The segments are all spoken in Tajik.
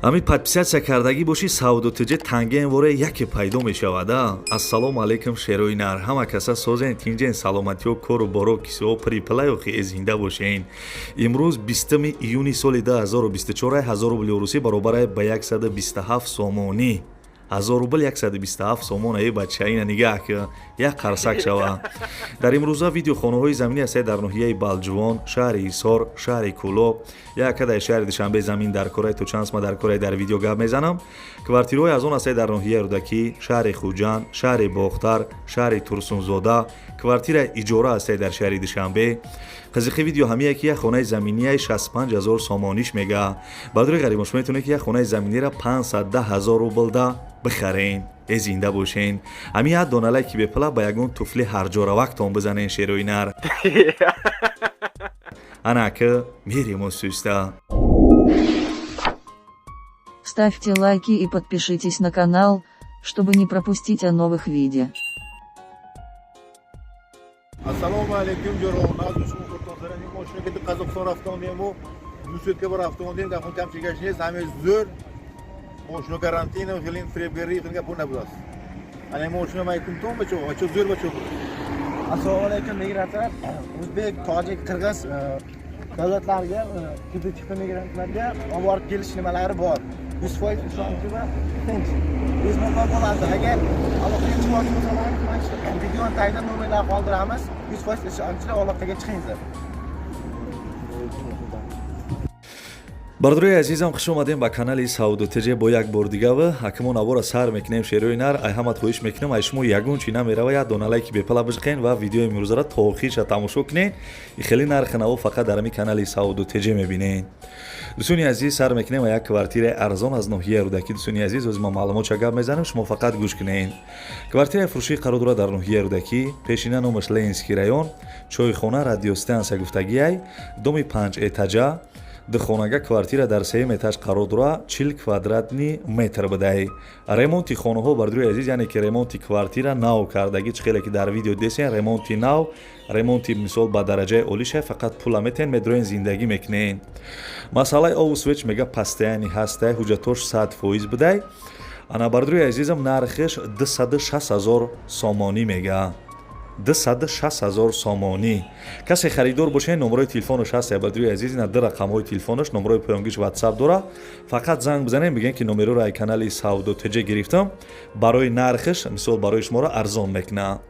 Ҳамин подписаться кардагӣ бошӣ, Савдо ТҶ танген воре яке пайдо мешавад. Ассалому алайкум, шерои нар, ҳама каса созен, тинҷен, саломатиҳо, кору боро, кисиҳо пури пилаёхи э зинда бошен. Имрӯз 20 июни соли 2024, 1000 рубли русӣ баробар ба 127 сомонӣ. 1000 рубл 127 сомон. Эй бача, ина нигаҳ ки як қарсак шава. Дар имрӯза видео хонаҳои заминӣ ҳастае дар ноҳияи Балҷувон, шаҳри Ҳисор, шаҳри Кӯлоб, як дар шаҳри Душанбе замин дар корай то чанд сма дар корай дар видео гап мезанам. Квартираҳои аз он ҳастае дар ноҳияи Рӯдакӣ, шаҳри Хуҷанд, шаҳри Бохтар, шаҳри Турсунзода. Квартира иҷора ҳастае дар шаҳри Душанбе. Қызиқи видео ҳамие ки як хонаи заминияи 65 000 сомониш мега. Бадури ғарибон, шумо метавонед ки як хонаи заминиро 510 000 рублда бихарен. Э зинда бошен. Ҳамин як дона лайки бепила ба ягон туфли ҳарҷоравактон бизанен, шерои нар. Ана ки мерему суста. Ставьте лайки и подпишитесь на канал, чтобы не пропустить о новых видео. Ассалому алайкум, ҷароҳон. Аз шумо хуртонсарани мошина ки Қазоқистон рафта омдему, 2 сутка ба рафта омдем, гапон камчигаш нест, ҳаме зӯр. Мошина гарантина, хелин фиребгарӣ, хелин гапо набудааст. Ана мошина майкумтон бачо, бачо зӯр бачо. Assalomu alaykum, migrantlar. O'zbek, tojik, qirg'iz davlatlarga kirdi chiqdi migrantlarga olib borib kelish nimalari bor. 100% ishonchli va tinch. Bemalol bo'ladi. Agar aloqaga chiqmoqchi bo'lsalaringiz, mana shu videoni tagida nomerlar qoldiramiz. 100% ishonchli aloqaga chiqinglar. Бародарои азизам, хуш омадем ба канали Савдо ТҶ бо як бор дигава. Ҳакимо навора сар мекунем, шерои нар. Ай ҳамат хоҳиш мекунам, ай шумо ягон чи намерава, як дона лайки бепала бижиқен ва видеои имрӯзаро то охирша тамошо кунен. И хеле нархи наво фақат дар ҳамин канали Савдо ТҶ мебинен. Дӯстони азиз, сар мекунем ва як квартираи арзон аз ноҳияи Рӯдакӣ. Дӯстони азиз, ози ма маълумотша гап мезанем, шумо фақат гӯш кунен. Квартираи фурӯшӣ қарор дорад дар ноҳияи Рӯдакӣ, пешина номаш Ленинский район, чойхона радиостанция гуфтагиай, доми панҷ этажа, духонага квартира дар сеюм этаж қарор дорад, 40 квадратный метр будай. Ремонти хонаҳо, бардури азиз, яъне ки ремонти квартира нав кардагӣ, чӣ хеле ки дар видео десен, ремонти нав, ремонти мисол ба дараҷаи олиша. Фақат пула метен, медроен, зиндагӣ мекунен. Масъалаи обу свеч мега постоянный ҳастай, ҳуҷҷатош 100% будай. Ана, бардури азизам, нархиш 260 000 сомонӣ мега, 260 000 сомонӣ. Касе харидор боше, номерои телефонаш ҳаст, бардури азиз, ина ду рақамҳои телефонаш, номерои поёнгиш ватсап дора. Фақат занг бизанем, бигӯем ки номероро ай канали Савдо ТҶ гирифтам, барои нархиш мисол барои шуморо арзон мекунад.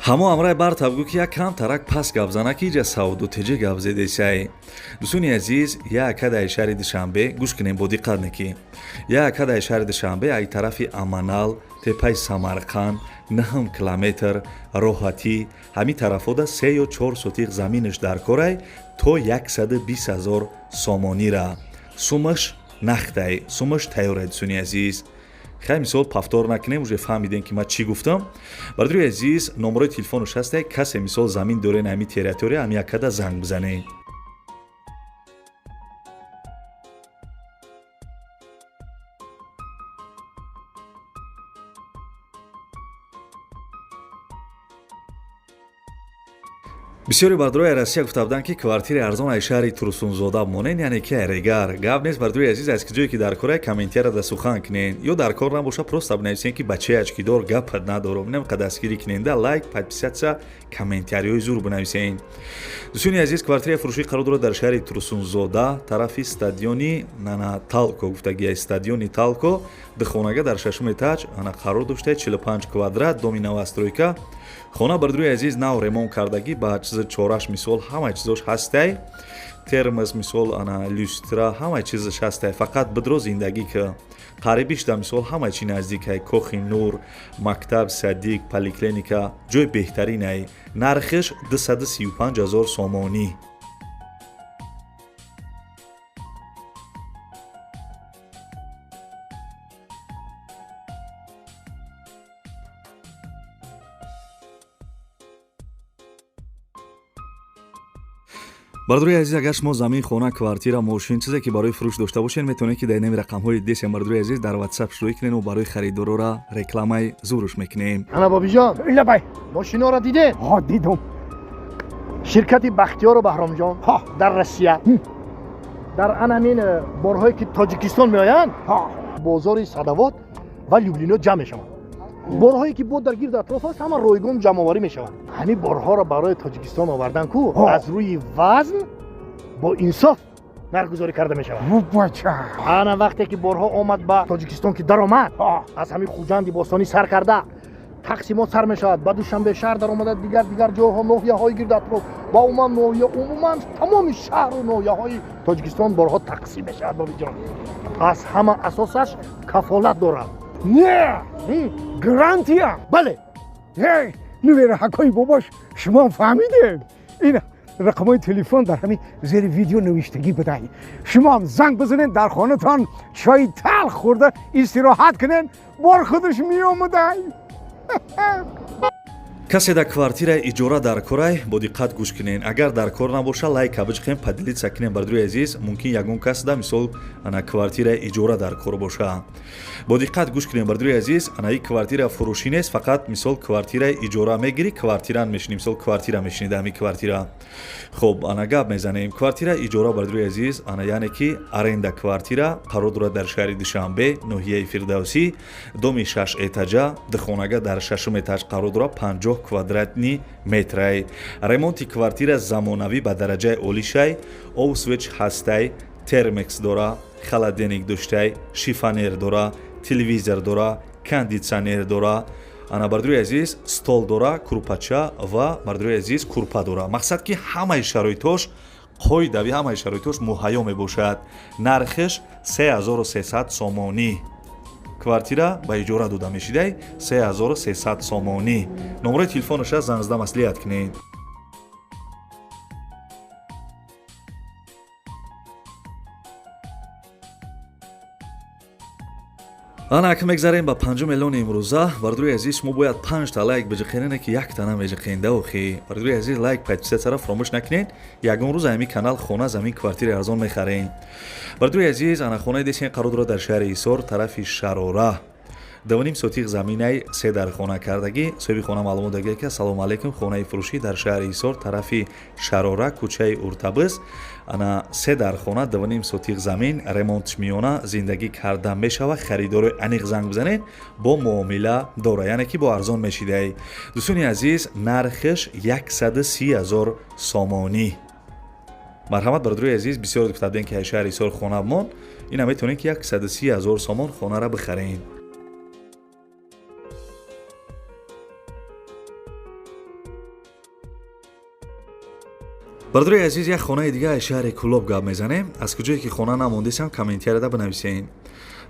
Ҳамо амрай бартаб гӯ ки як кам тарак пас гап зана, ки иҷа Савдо ТҶ гап зедесай. Дӯстони азиз, як акадаи шаҳри Душанбе, гӯш кунем бо диққат, неки як акадаи шаҳри Душанбе, ай тарафи Аманал, тепаи Самарқанд, 9 километр роҳатӣ, ҳамин тарафода се ё чор сотиқ заминаш дар корай то 120 000 сомонира. Сумаш нахтай, сумаш тайёрай. Дӯстони азиз, хай, мисол повтор накунем, уже фаҳмидем ки ман чӣ гуфтам. Бародари азиз, номерои телефонаш ҳасте, касе мисол замин дорен ҳамин территория, ҳамин якада занг бизанед. Бисёри бардорои Россия гуфта буданд, ки квартираи арзон аз шаҳри Турсунзода монен, яъне ки Регар. Гап нест, бардорои азиз, аз ҷое ки дар кора, комментияра да сухан кунен ё дар кор набоша, просто бинависен ки бачаи очкидор, гапат надорам, инам дастгирӣ куненда, лайк, подписаться, комментариҳои зур бинависен. Дӯстони азиз, квартираи фурӯшӣ қарор дорад дар шаҳри Турсунзода, тарафи стадиони нана Талко гуфтагия, стадиони Талко, духонага дар шашум этаж ана қарор доштае, 45 квадрат, доми новостройка. Хона, бардорои азиз, нав ремонт кардагӣ, ба чизи чораш мисол ҳама чизош ҳастай, термос мисол, ана люстра, ҳама чизаш ҳастай. Фақат бидро, зиндагӣ ки қарибишда мисол ҳама чи наздикай: Кохи Нур, мактаб, садик, поликлиника. Ҷои беҳтаринай. Нархиш 235 000 сомонӣ. Бародарои азиз, агар шумо замин, хона, квартира, мошин, чизе ки барои фурӯш дошта бошед, метавонед ки дар инами рақамҳои десем, бародарои азиз, дар WhatsApp шурӯъ кунед ва барои харидорора рекламаи зуруш мекунем. Ана, бобиҷон. Лабай. Мошиноро дидед? Ҳо, дидум. Ширкати Бахтиёру Баҳромҷон Ҳо. дар Россия дар ан ҳамин борҳое ки Тоҷикистон меоянд, Ҳо. бозори Садовод ва Люблино ҷамъ мешаванд. Борҳое ки бо дар гирду атроф аст, ҳама ройгон ҷамъоварӣ мешаванд. Ҳамин борҳоро барои Тоҷикистон овардан ку Ҳо. аз рӯи вазн бо инсоф нархгузорӣ карда мешавад. Бача. Ана вақте ки борҳо омад ба Тоҷикистон, ки даромад, Ҳо. аз ҳамин Хуҷанди бостонӣ сар карда, тақсимот сар мешавад, ба Душанбе шаҳр даромада, дигар дигар ҷойҳо, ноҳияҳои гирду атроф ва умуман ноҳия, умуман тамоми шаҳру ноҳияҳои Тоҷикистон борҳо тақсим мешавад. Бобиҷон, аз ҳама асосаш кафолат дорад. Не, гарантия. Бале. Эй, нувераҳакҳои бобош, шумо фаҳмидем, ин рақамҳои телефон дар ҳамин зери видео навиштагӣ будай. Шумоам занг бизанед, дар хонатон чойи талх хӯрда истироҳат кунед, бор худаш меомадай. Касе дар квартираи иҷора дар корай, бо диққат гӯш кунед. Агар дар кор набоша, лайка биҷиқем, поделиться кунем. Бародарои азиз, мумкин ягон кас да мисол ана квартираи иҷора дар кор боша. Бо диққат гӯш кунем, бародарои азиз. Ана и квартира фурӯшӣ нест, фақат мисол квартираи иҷора мегирӣ, квартиран мешинӣ, мисол квартира мешинӣ дар ҳамин квартира. Хоб, ана гап мезанем. Квартира иҷора, бародарои азиз, ана яъне ки аренда квартира қарор дорад дар шаҳри Душанбе, ноҳияи Фирдавсӣ, доми шаш этажа, духонага дар шашум этаж қарор дорад, 50 квадратный метрай. Ремонти квартира замонавӣ ба дараҷаи олишай, овсвеч ҳастай, термекс дора, холодильник доштай, шифоньер дора, телевизор дора, кондитсионер дора. Ана, бародарои азиз, стол дора, курпача ва, бародарои азиз, курпа дора. Мақсад ки ҳамаи шароитош қоидави, ҳамаи шароитош муҳайё мебошад. Нархиш 3300 сомонӣ. Квартира ба иҷора дода мешидай 3300 сомонӣ. Номерои телефоноша занг зада маслиҳат кунед. Ана ака, мегзарем ба панҷум эълони имрӯза. Бародарои азиз, шумо бояд панҷта лайк биҷиқенене ки якта намеҷиқенда охи. Бародарои азиз, лайк, подписаться ра фаромӯш накунед. Ягон рӯз ҳамин канал хона, замин, квартираи арзон мехарем. Бародарои азиз, ана хонаи десен қарор дорад дар шаҳри Ҳисор, тарафи Шарора, 2,5 сотих заминай, се дар хона кардагӣ. Соҳиби хона маълумот дагӣ ки: «Ассалому алайкум, хонаи фурӯшӣ дар шаҳри Ҳисор, тарафи Шарора, кӯчаи Уртабиз, ана се дар хона, 2,5 сотих замин, ремонтш миёна, зиндагӣ карда мешава. Харидори аниқ занг бизанед, бо муомила дора», яъне ки бо арзон мешидай. Дӯстони азиз, нархиш 130 ҳазор сомонӣ. Марҳамат, бародарои азиз, бисёр гуфтабудем ки шаҳри Ҳисор хона бимон, ина метавонед ки 130 ҳазор сомон хонара бихаред. Бародарои азиз, як хонаи дига аз шаҳри Кӯлоб гап мезанем. Аз куҷое ки хона намондесам, комментарияда бинависен.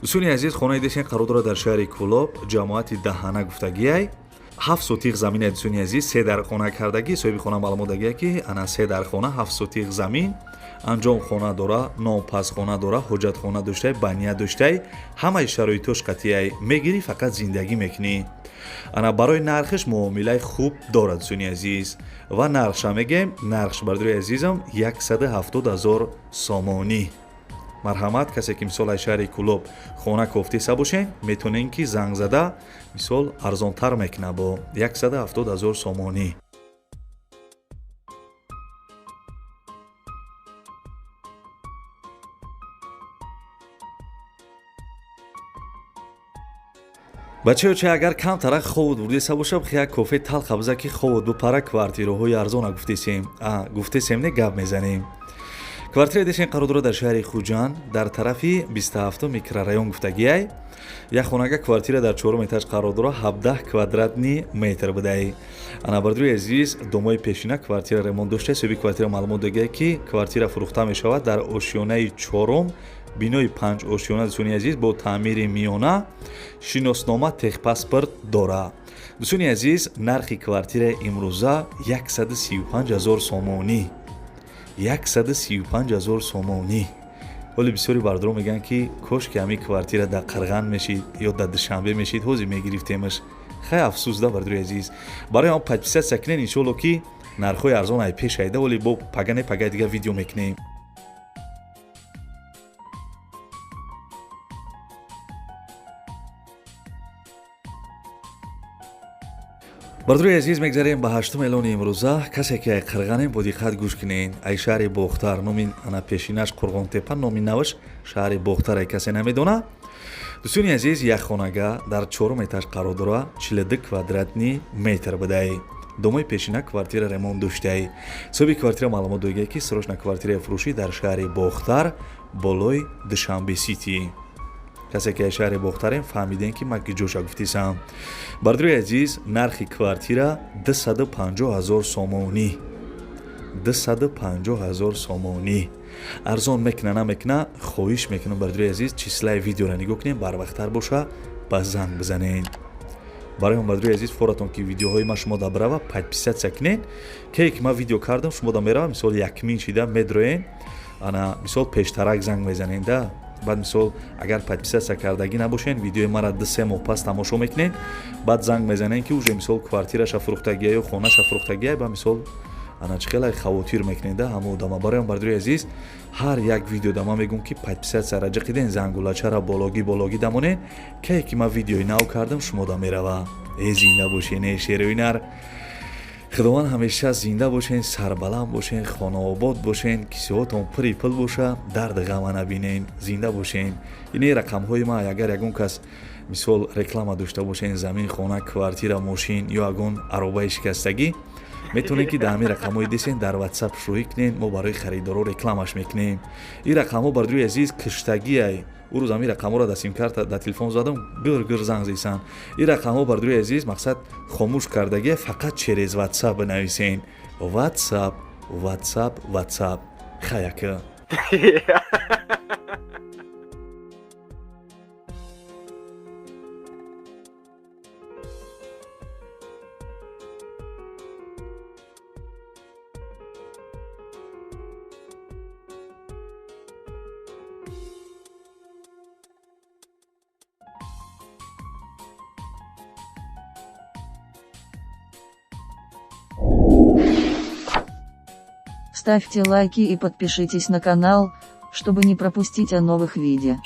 Дӯстони азиз, хонаи десен қарор дорад дар шаҳри Кӯлоб, ҷамоати Даҳана гуфтагиай, 7 сотих замина. Дӯстони азиз, се дар хона кардагӣ. Соҳиби хона маълумот дагия ки ана се дар хона, 7 сотих замин, анҷом хона дора, нонпазхона дора, ҳоҷатхона доштай, баня доштай, ҳамаи шароитош қатъияй. Мегирӣ, фақат зиндагӣ мекунӣ. Ана барои нархиш муомилаи хуб дорад, дӯстони азиз, ва нархша мегӯем. Нархш, бародарои азизам, 170 ҳазор сомонӣ. Марҳамат, касе ки мисол аз шаҳри Кӯлоб хона кофтеса бошен, метавонем ки занг зада, мисол арзонтар мекуна бо 170 ҳазор сомонӣ. Бачаё, чи агар камтарак ховуд бурдеса бошаб, як кофе талха биза ки ховуд бупара. Квартираҳои арзона гуфтесем, гуфтесем, не, гап мезанем. Квартираи десен қарор дорад дар шаҳри Хуҷанд, дар тарафи 27 микрорайон гуфтагиай. Як хонага квартира дар чорум этаж қарор дорад, 17 квадратный метр будай. Ана, бародарои азиз, домои пешина квартира ремонт дошта. Соҳиби квартира маълумот дагия ки квартира фурӯхта мешавад дар ошёнаи чорум, бинои панҷ ошёна. Дӯстони азиз, бо таъмири миёна, шиноснома, техпаспорт дора. Дӯстони азиз, нархи квартираи имрӯза 135 ҳазор сомонӣ, 135 ҳазор сомонӣ. Ҳоли бисёри бародарон мегӯянд ки кош ки ҳамин квартира дар Қирған мешид ё дар Душанбе мешид, ҳозир мегирифтемаш. Хай, афсӯс да, бародарои азиз. Барои ҳам подписаться кунед, иншоалло ки Нархҳои арзон ай пеш айда, вале бо пагане пагай дига видео мекунем. Бардори азиз, мегзарем ба ҳаштум эълони имрӯза. Касе ки ай қирғанем, бо диққат гӯш кунед. Ай шаҳри Бохтар, номи ана пешинаш Қурғонтепа, номи наваш шаҳри Бохтар, ай касе намедона. Дӯстони азиз, як хонага дар чорум этаж қарор дора, 42 квадратный метр будай. Домои пешина квартира ремонт доштаи. Соҳиби квартира маълумот додагия, ки срочно квартираи фурӯшӣ дар шаҳри Бохтар, болои Душанбе Сити. Касе ки аз шаҳри Бохтарем, фаҳмидем, ки ман ҷоша гуфтисам. Бардори азиз, нархи квартира 250 ҳазор сомонӣ, 250 ҳазор сомонӣ. Арзон мекуна, намекуна, хоҳиш мекунам, бардори азиз, числаи видеоро нигоҳ кунем, барвақттар боша ба занг бизанед. Барои он, бардори азиз, форатон ки видеоҳои ман шумо да бирава, подписаться кунед. Ке ки ман видео кардам, шумо да мерава, мисол якмин шида медроен, ана мисол пештарак занг мезанед да. Баъд мисол агар подписаться кардагӣ набошен, видеои мара 2-3 моҳ пас тамошо мекунед, баъд занг мезанед, ки уже мисол квартираша фурӯхтагия ё хонаша фурӯхтагия. Ба мисол ана чӣ хеле хавотир мекунед да ҳама одама. Барои он, бардори азиз, ҳар як видео да ман мегӯм, ки подписаться ра ҷиқиден, зангулачара бологӣ бологӣ дамонед, кае ки ман видеои нав кардам, шумо да мерава. Э, зинда бошен, э шерои нар, худованд ҳамеша зинда бошен, сарбаланд бошен, хонаобод бошен, кисиҳотон пури пул боша, дарди ғама набинен, зинда бошен. Ине рақамҳои ма, агар ягон кас мисол реклама дошта бошен, замин, хона, квартира, мошин ё ягон аробаи шикастагӣ, метавонед, ки дар ҳамин рақамҳои десен дар Ватсап шӯҳӣ кунед, мо барои харидоро рекламаш мекунем. Ин рақамҳо, бардори азиз, киштагиай. Ӯ рӯз ҳамин рақамҳоро дар симкарта дар телефон задам, гир гир занг зисан. Ин рақамҳо, бардори азиз, мақсад хомӯш кардагия, фақат через Ватсап бинависен. Ватсап, Ватсап, Ватсап. Хаяка. Ставьте лайки и подпишитесь на канал, чтобы не пропустить о новых видео.